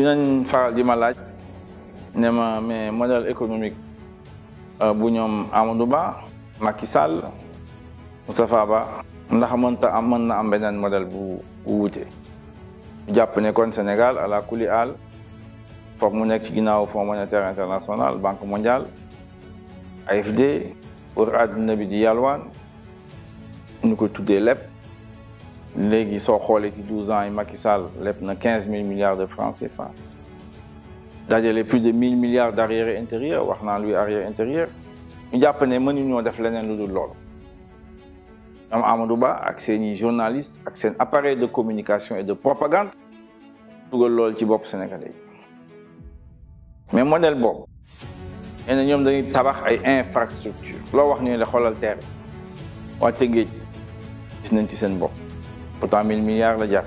dinañ faral di ma laaj ne ma mais modèle économique bu ñoom Amadou Ba Macky Sall Moustapha Ba ndax mën na am beneen modèle bu wuute jàpp ne kon Sénégal ala kuli aal foog mu nekk ci ginnaaw Fonds monétaire international Banque mondiale AFD pour àdduna bi di yalwaan ñu ko tuddee lépp léegi soo xoolee ci 12 ans yi Macky Sall lépp na 15 000 milliards de francs CFA dajale plus de 1000 milliards d'arriérés intérieurs wax naa luy arriéré intérieur ñu jàpp ne mënuñoo def leneen lu dul loolu am Amadou Ba ak seeni journalistes ak seen appareil de communication et de propagande dugal loolu ci bopp sénégalais yi mais modèle boobu nee na ñoom dañuy tabax ay infrastructure loo wax ñu ne xoolal terre waa Tëngéej gis nañ ci seen bopp pourtant 1000 milliards la jar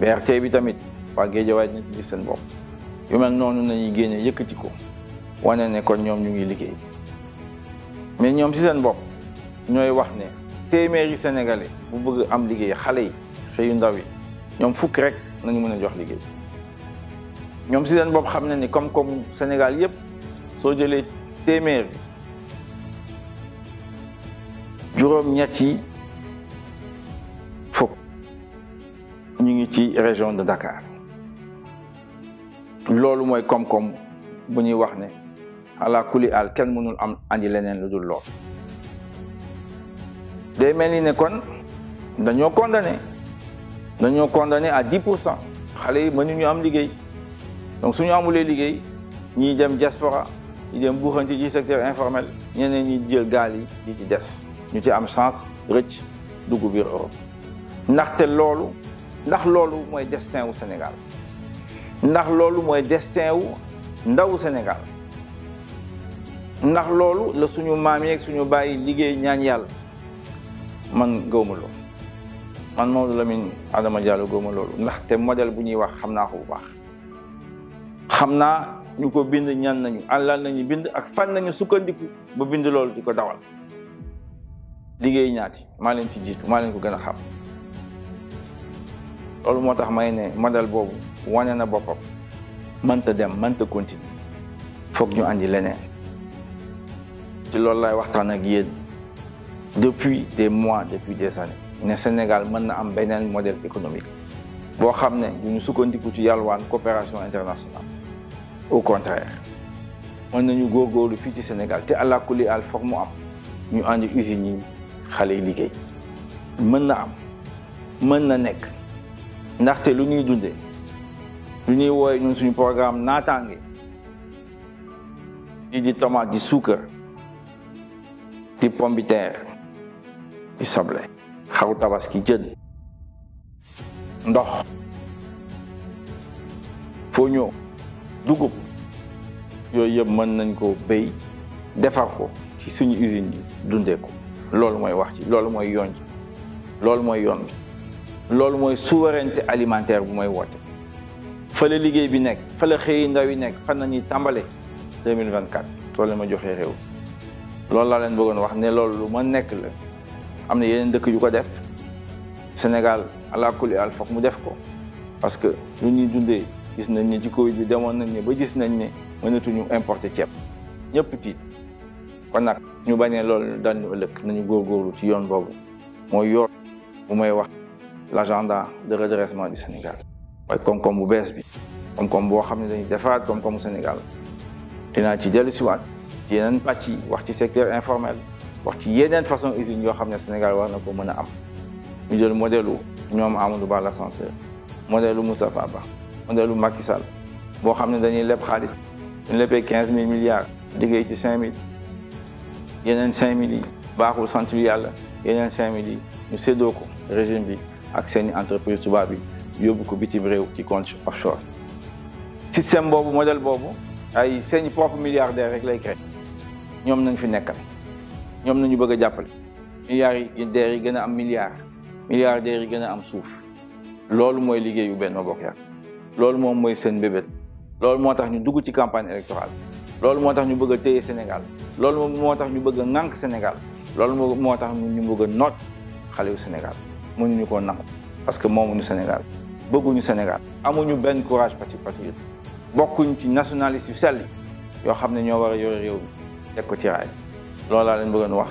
BRT bi tamit waa Géejawaay dinañ ci gis seen bopp yu mel noonu nañuy génne yëkkati ko wane ne kon ñoom ñu ngi liggéey mais ñoom ci seen bopp ñooy wax ne téeméeri sénégalais bu bëgg am liggéey xale yi xëyu ndaw yi ñoom fukk rek nañu mën a jox liggéey ñoom ci seen bopp xam na ni comme Sénégal yépp soo jëlee téeméer bi juróom-ñett yi fukk ñu ngi ci région de Dakar loolu mooy koom-koom bu ñuy wax ne ala kuli al kenn mënul am andi leneen lu dul lool day mel ni ne kon dañoo condamné à 10% xale yi mënuñu am liggéey donc suñu amulee liggéey ñii dem diaspora ñi dem buuxanti ci secteur informel ñeneen ñi jël gaal yi di ci des ñu ci am chance rëcc dugg biir Europe ndax loolu mooy destin wu Sénégal ndax loolu mooy destin wu ndawu Sénégal ndax loolu la suñu maam yeeg suñu bàyyi liggéey ñaan yàlla man gëwma loolu man Maodo Lamine Adama Diallo gëwma loolu ndaxte modèle bu ñuy wax xam naa ko bu baax xam naa ñu ko bind ñan nañu àllal nañu bind ak fan nañu sukkandiku ba bind loolu di ko dawal liggéey ñaati maa leen ci jiitu maa leen ko gën a xam loolu moo tax may ne modèle boobu wane na boppam mënta dem mënta continuer foog ñu andi leneen ci loolu lay waxtaan ak yéen depuis des mois depuis des années ne Sénégal mën na am beneen modèle économique boo xam ne du ñu sukkandiku ci yalwaan coopération internationale au contraire mën nañu góorgóorlu fii ci Sénégal te àla kulli al foog mu am ñu andi usines yi xale yi liggéey mën na am mën na nekk ndaxte lu ñuy dundee lu ñuy wooye ñun suñu programme naataange di tomate di suukar di pomme de terre di soble xaru tabaski jën ndox foo ñëw dugub yooyu yëpp mën nañ ko béy defar ko ci suñu usine yi dundee ko loolu mooy wax ci loolu mooy yoon ci loolu mooy yoon bi loolu mooy souveraineté alimentaire bu mooy woote fa la liggéey bi nekk fa la xëyi ndaw yi nekk fan nañuy tàmbale 2024 loolu ma joxee réew loolu laa leen bëggoon wax ne loolu lu ma nekk la am na yeneen dëkk yu ko def Sénégal ala kulli al foog mu def ko parce que lu ñuy dundee gis nañ ne ci Covid bi demoon nañ ne ba gis nañ ne mënatuñu importer ceeb ñëpp tiit kon nag ñu bañee loolu daan ñu ëllëg nañu góorgóorlu ci yoon boobu mooy yoon bu may wax l'agenda de redressement du Sénégal waaye koom-koom bu bees bi koom-koom boo xam ne dañuy defaraat koom-koomu Sénégal dinaa ci dellu siwaat ci yeneen pàcc yi wax ci secteur informel wax ci yeneen façon usines yoo xam ne Sénégal war na ko mën a am ñu jël modèle u ñoom Amadou Ba l'ascenseur modèle u Moustapha Ba modèle u Macky Sall boo xam ne dañuy leb xaalis ñu lebee 15 000 milliards liggéey ci 5 000 yeneen 5 000 yi baaxul sant yàlla yeneen 5 000 yi ñu séddoo ko régime bi ak seeni entreprise tubaab bi yóbbu ko bitim réew ci compte offshore système boobu modèle boobu ay seeni propre milliardaire rek lay créé ñoom nañ fi nekkal ñoom nañu bëgg a jàppale milliardaires yi gën a am milliardaires yi gën a am suuf loolu mooy liggéeyu Benno Bokk Yaakaar loolu moom mooy seen bébét loolu moo tax ñu dugg ci campagne électorale loolu moo tax ñu bëgg a téye Sénégal loolu moo tax ñu bëgg a ŋànk Sénégal loolu moo tax ñu bëgg a noot xale yu Sénégal mënuñu koo nangu parce que moomuñu Sénégal bëgguñu Sénégal amuñu benn courage patriote bokkuñ ci nationaliste yu sell yoo xam ne ñoo war a yore réew mi teg ko ci raay loolu laa leen bëggoon wax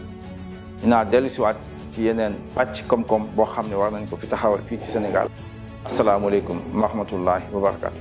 dinaa dellu si waat ci yeneen pàcc koom-koom boo xam ne war nañ ko fi taxawal fii ci Sénégal asalaamualeykum wa rahmatullahi wa barakatu